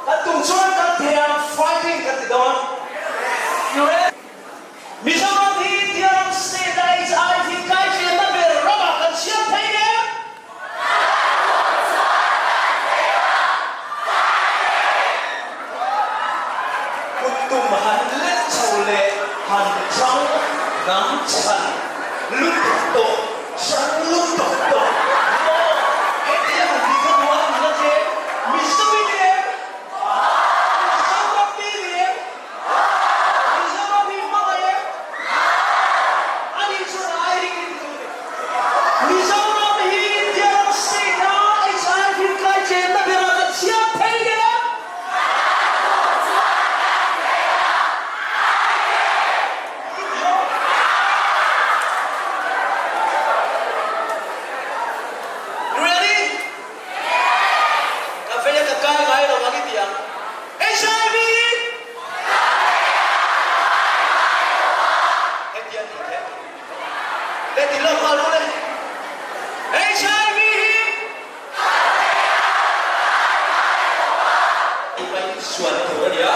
Kan tum chuan kan thei ang fighting kan ti dawn. You ready? Mizoram hi India ram state a HIV kai tlenna ber ramah kan siam thei em? Kuttum han let chho leh han chang hnam chhan lutuk tawh, chhan lutuk tawh maw? Hetiang han tih kha duh a ni la che, Mizo i ni em? Mizoram mi i ni em? Mizoram hi hmangaih em? A nih chuan a ai ring in tu ni. Mizoram hi India ram state a HIV kai chenna berah kan siam thei nge? You ready? Ka vei a ka kai ngai lo ang i ti ang. HIV! Heti a tih theih. Le ti lo nghal ru le. HIV hi I mai sual tur a nia.